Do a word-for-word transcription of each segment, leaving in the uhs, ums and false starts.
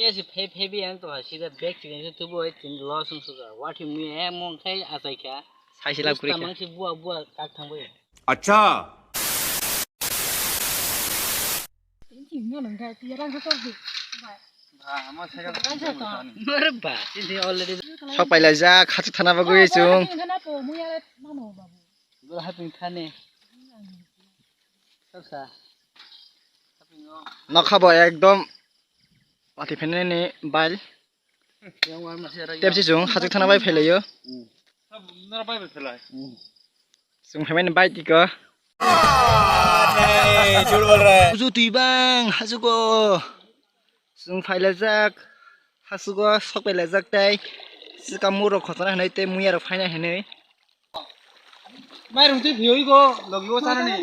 Yes, phe phe bi ang to ha sida bag chicken se tubo tin loss sung suka. What him mi he mong khai asai kha. Sai sila kuri kha. Tamang si bua bua kak thang bai. Acha. Ini mana enggak tiarang satu di. Ba, ma sai kha. Rang satu. Mar ba, ini already. Sok pailajak, hachu thana bagwi chung. Ini mana po, muya mana babu. Gol haping thane. Sok sa. Nokha bo ekdom pati phenani bail. Tepsi chung hachuk thana bai phailaio. Nora bai bai phailai. Chung phaimani bai tiko. Uju twi bang hachugo. Chung phailajak hachugo sok pailajak tai. Sika muro khotona hinai tei muya rok phaina hinai. Mairung twi phiyoi go logi o chanani.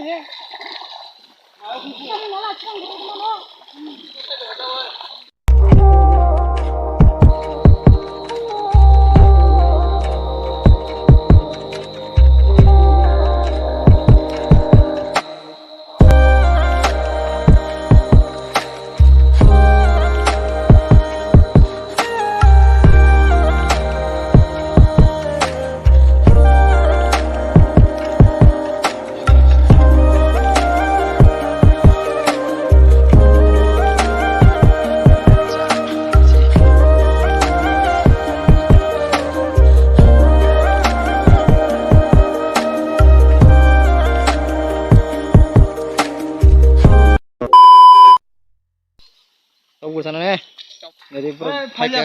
Tok bwsano ne. Jadi pura phaikha.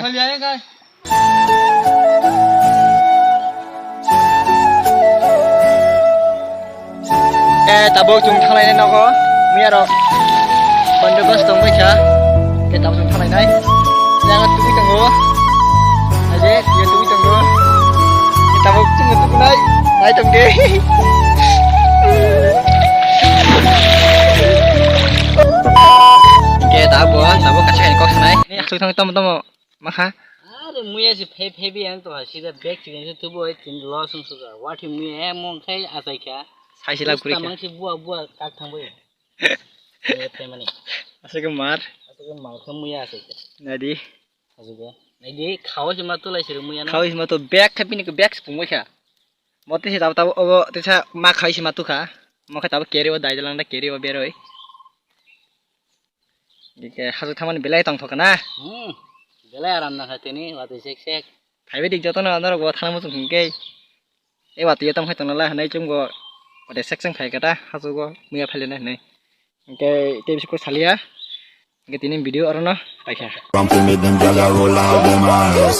Eh, tabuk chung thanglainai nogo. Miyaro bandobas tongbaikha. Ke tabuk chung thanglainai. Yang tubui tongo. Aje, yang tubui tongo. Ke tabuk chung tukunai. Nai tongde. Ke tabuk, tabuk kaisa kaisa kok sanai. Asuk thang tomo tomo. Makha? Are muya si phai phai bi ang to ha sida bag chicken se tubo tin loss sung suka. What him muya he mong khai asai kha. Sai sila kuri kha. Tamang si bua bua kak thang bai. Muya phai mani. Asai ke mar. Asai ke mar kha muya asai kha. Nadi. Asai ke. Nadi khao si ma tulai sir muya na. Khao si ma to bag khai pini ko bag si pungoi kha. Mote si tabo tabo obo tesa ma khai si ma tu kha. Mo khai tabo keri o dai dalang da keri o beroi. Ike hasu thamani belai tongthok na. Hmm. Belai aram na kha tini, watwi sek sek. Phaibai dik jotono norok bo thana muchung hwnkhe. E watwi tong khai tongna la hwnwi chwng bo wate sek sek phai kha ta hasu go muya phailena hwnwi. Hwnkhe tei bisi kok salia. Hwnkhe tini video orono paikha. Come to me, them gyal a roll out them eyes.